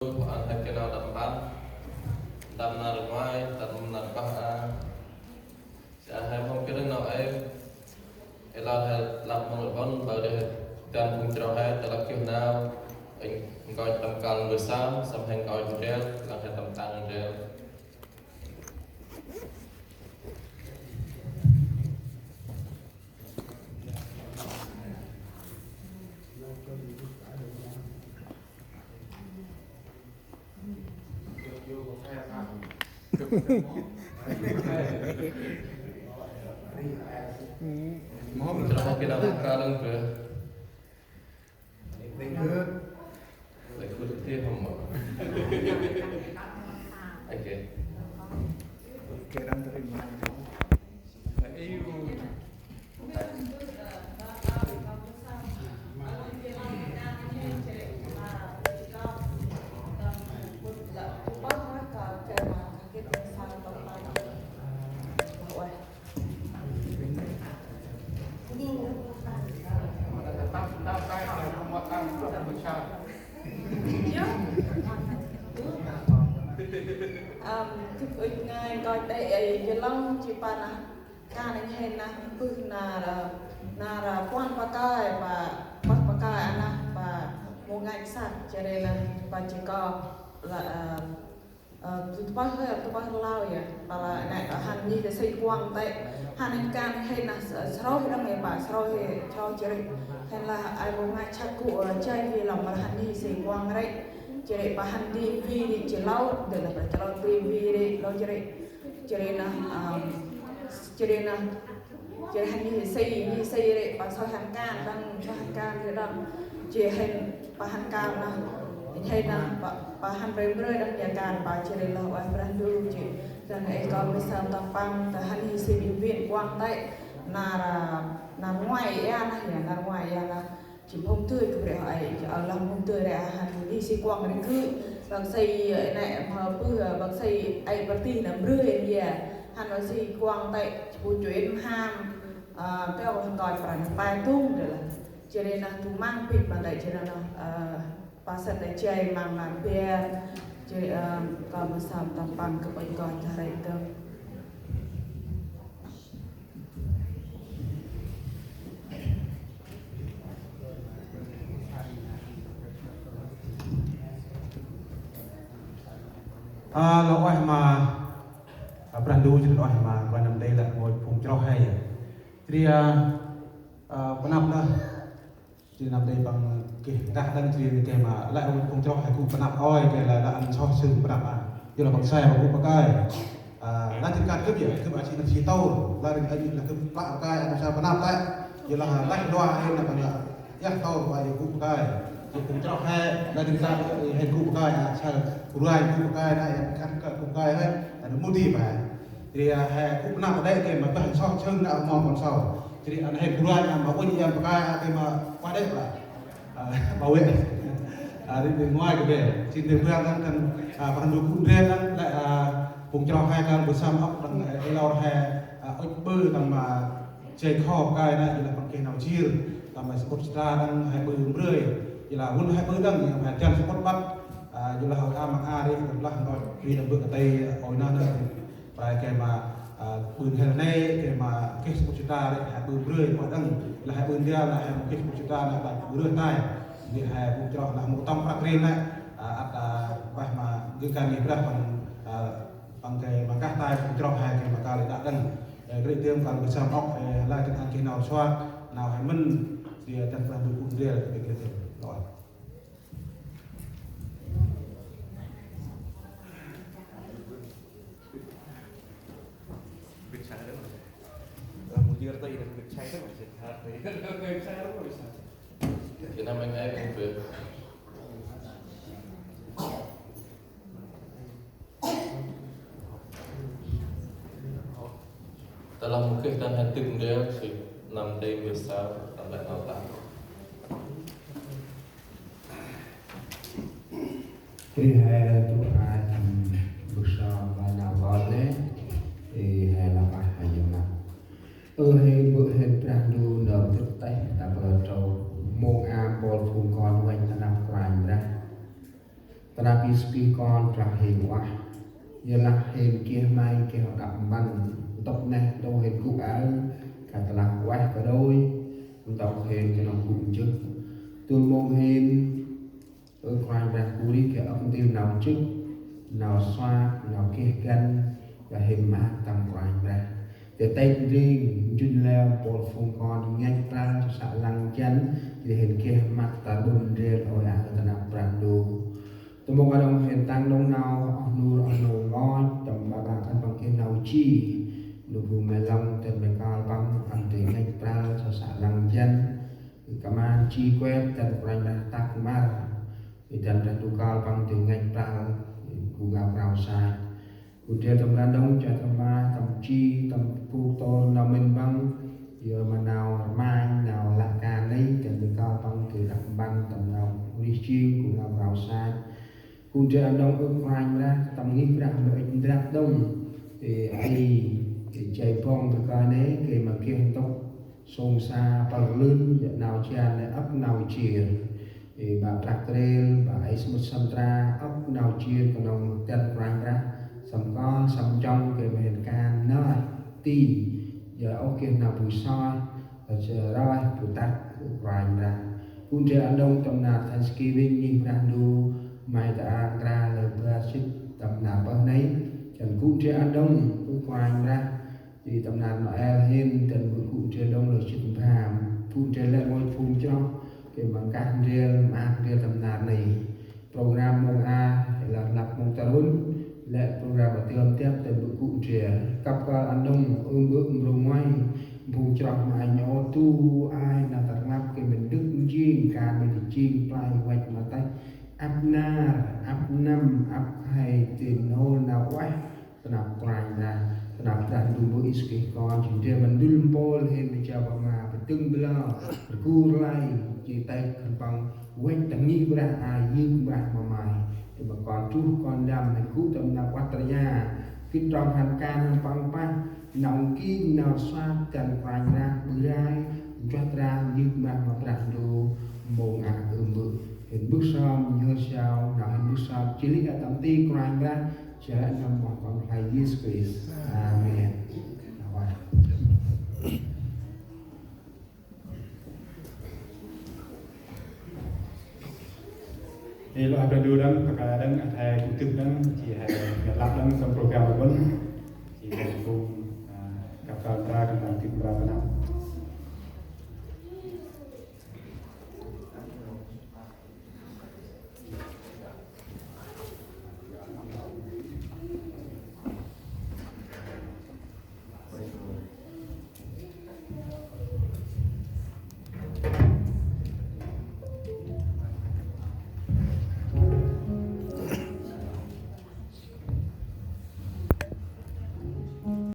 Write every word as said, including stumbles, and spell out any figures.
Ăn he kơt nau tâm ban, tâm nar ngoai, tâm nar bah a. Sa he mong kơt nau e, e lar he lăp mong lăp bon, bơh de he tâm phung chroh he, ta lăp kơt nau, e nkoch tâm kal mbơh sa, săm he nkoch ndrel, lăp he tâm tang ndrel. Mong chroh kơt nau ka lăng bơh. Like good. Like good, thì không mà. Ok. Ok, đang tìm mà. Ăm, kơ ŭch ngai nkoch đê, ê, jơ lŏng chi pa nơh, kan inh hên nơh, bơh nar, nar puăn pakơi, pa, pơh pakơi a nơh, pa mâu ngăch săk, jêh ri nơh, pa jêh ko, la, ơ, Ơ, tu tơpơh, tu tơpơh rlau ya. Pala nê, ơ, hăn ni ta sĭ kuŏng tê. Hăn inh kan hên nơh, ơ, srôih đŏng ya pa, srôih, srôih jêh ri. Hên lah ai mâu ngăch săk gŭ, ơ, jay vi lŏng ma hăn ni sĭ kuŏng ri. Jêh ri pa hăn ti vi ri jêh lô, dê lah pa jêh lô ti vi ri, lô jêh ri. Jêh ri nơh, ơ, jêh ri nơh, Jêh hăn ni sĭ, ni sĭ ri, pa srôih hăn kan, đŏng srôih hăn kan ri đŏng. Jêh hên, pa hăn kan nơh, hên nơh, pa, pa hăn brơi brơi đŏng ya kan, pa jêh ri lah ueh Brah Ndu jêh. Đŏng ê kon mbơh sa tâm păng, ta hăn ni sĭ ƀiă ƀiă kuŏng tê, nar, nar ngoai ya nơh ya, nar ngoai ya nơh. Jêh phung tơi kơ brơi hŏ ai, jêh lah phung tơi ri hăn ni sĭ kuŏng ri gŭ. Bác sĩ, ơ, nê, ma bơh, bác sĩ ai pơtih nơh brơi ya. Hăn ni sĭ kuŏng tê, jêh bu chuin mham, ơ, peo hăn koi pran pai tung dê lah. Jêh ri nơh tu măng pit ma tê jêh nơh, ơ, pa săt tê jay măng măng pia. Jêh ri, ơ, kon mbơh sa tâm păng kơ ƀai koi ta ri tơm. A, lŏ ueh ma, a, Brah Ndu jêh ri ueh ma, kôranh nơm đê lĕ mâu phung chroh he. Jêh ri, a, a, pa năp nơh, jêh ri nơm đê păng geh ndah đăng jêh ri geh ma lĕ phung chroh he gŭ pa năp ôi, geh lah, lah ăn soh sưng pa năp a. Jêh lah păng sai păng gŭ pakơi. A, lah jêh kơt gâp ya, gâp a jêh năp jêh tôr, lah ri a jêh lah gâp plă pakơi, a, năp sa pa năp tê. Jêh lah lah dua he năp păng lah, yah tôr pa jêh gŭ pakơi. Jêh phung chroh he, lah jêh kơt he gŭ pakơi, a, sa, ruai gŭ pakơi, lah yah kơt gŭ pakơi he, a, năp mâu di pa. Jêh, a, he gŭ pa năp đê geh ma bơh soh sưng năp mon kon sau. Jêh ri ăn he ruai, a, ma uănh yăn pakơi, a, geh ma pa đê lah. A, bảo vệ. A, ri, ri ngoai kơ bê. Jêh ri bê ăn ăn, a, Brah Ndu gŭ ndrel ăn, lĕ, a, phung chroh he kan mbơh sa ŏk đăng, a, ê lor he, a, ŭch ƀư tâm, a, jay kho pakơi nê, jêh lah păng geh nau jêr, tâm, a, samƀŭt satra đăng he ƀư mbrơi. Jêh lah vun he ƀư đăng, he jan samƀŭt băt, a, jêh lah ôi a măng a ri, tâm lah nkoch, ri tâm bơh kơ tê, ôi nơh nơh. Prai geh ma, a, ƀưn hel nê, geh ma geh samƀŭt satra ri, he ƀư mbrơi, mâu đăng, lah he ƀư ndrel, lah he mâu geh samƀŭt satra, lah ƀư rơh tay. Jêh he phung chroh, lah mâu tâm prăk ri nê, a, ăt, a, ueh ma, geh kan ngih brah păng, a, păng geh ma kah tay, phung chroh he geh ma kah lĕ đă đăng. Ê, geh tơm kan geh sa ŏk, ê, lah geh ăn geh nau suat, nau he mĭn, jêh dăn Brah Ndu gŭ ndrel, geh tơm. Lor. Tơ lah mâu geh dăn he dâk ndrel, jêh nơm đê mbơh sa, tâm lĕ nau tah. Ri he tu a, ưm, mbơh sa ma nau kon nê, ri he lah ueh ma yơ̆ ma. Ơ he bơ̆ he Brah Ndu nơm tât têh ta bơh trâu mông a mpôl phung kon uănh ta năp Kôranh Brah. Tơlah bi spi kon tơlah hên ueh. Yor lah hên geh may geh đăp mpăn. Ntŭk neh đô hên gŭ aơ. Kah tơlah ueh kađôi. Ntŭk hên knŏng gŭ njŭk. Tŭn mông hên. Ơ Kôranh Brah, gŭ rêh geh âk ntil nau njŭk, nau suak, nau geh găn, gay hên maak tâm Kôranh Brah. Tê têk ndring, njŭn leo, mpôl phung kon, ngăch prăl, sa lăng jăn, jêh hên geh măt ta ƀon ndrel, ôi aơ ta năp Brah Ndu. Tơmŏk a đŏng hên tăng đŏng nau, oh nur, oh nô ngôch, tâm ƀa ƀă khân păng geh nau ji, nô bu me lŏng, tơ̆ me kal păng, ăn tê ngăch prăl, sa sa lăng jăn, Kman ji kuet dăn Kôranh Brah tăk măr. Ê dăn Brah Ndu kơl păng dơi ngăch prăl. Gŭ ngao krao sach. Gŭ ndrel tâm ban đŏng, choi tâm ba, tâm ji, tâm pŭk tôr, nau mĭn păng. Yor ma nau rmanh, nau lah kan nây, dăn dơi kơl păng dơi đăp mpăn, tâm nau rêh jêng, gŭ ngao krao sach. Gŭ ndrel ăn đŏng ơ Kôranh Brah, tâm ngih Brah ma ŭch ndrăp đŏng. Ê, ê, ê, jay bŏng dơi kơl nây, gay ma geh ntŭk. Sông sa păl lưn, yor nau jan nây âk nau jêr. Ê, ƀă prăk rêl, ƀă ê smŭt sâm tra, âk nau jêr knŏng dăn Kôranh Brah. Sâm kon, sâm chong, gay ma hên kan, nơh, ti. Yor ôh geh nau bu soi, ơ, jêh roi, bu tăk, Kôranh Brah. Gŭ ndrel ăn đŏng tâm nar Thanksgiving, ngih Brah Ndu, may ta ang kra lơ bar jêt tâm nar pơh nây. Dăn gŭ ndrel ăn đŏng, ơ Kôranh Brah. Jêh tâm nar Noel hên, dăn gŭ, gŭ ndrel đŏng lơ jêt mbam. Gŭ ndrel lĕ ngôch phung chroh, gay ma nkah ndrel, maak ndrel tâm nar nây. Program mông a, lăp lăp mông ta run, lĕ program a tiơm tiăp, dăn gŭ, gŭ ndrel. Kăp kơl ăn đŏng, ưm bơ̆ mrô ngoai, phung chroh ma anh ô tu, ai nau ta rnglăp, gay ma ndâk njêng, kan ma ndâk njêng, play văch ma têh. Ăp nar, ăp năm, ăp khay, dơi n'hôl nau ueh. Ta năp Kôranh Brah, ta năp Brah Ndu Mbơ̆ Yêsu Krist Kon, jêng ndrel ma ndŭl mpôl hên ma jao ma ma, bơdâng bơlo, rgŭ rlay, jêh têk khân păng, văch ta ngih Brah a yơk mbah ma may, dơi ma kon truh kon ndăm, hên gŭ tâm năp văt rya, gĭt trong hăn kan hăn păng pah, nau nkin, nau suak, dăn Kôranh Brah, ƀư rai, nchuăt rai, yơk mbah ma Brah Ndu, mông a ưm bơ̆, hên mbơh sơm, nhhơr siau, nau hên mbơh sơm, jêh lĕ a tâm ti Kôranh Brah, Jêh lĕ nâm ma Kon Phlay Yêsu Krist. Amen. Ê, lŏ a Brah Ndu đăng, pha ka đăng, a thai gŭ tŭk đăng, jêh he, lăp đăng tâm program a bân, jêh he phung, a, kăp kơl ta, kăp kơl tŭk mra ta năp.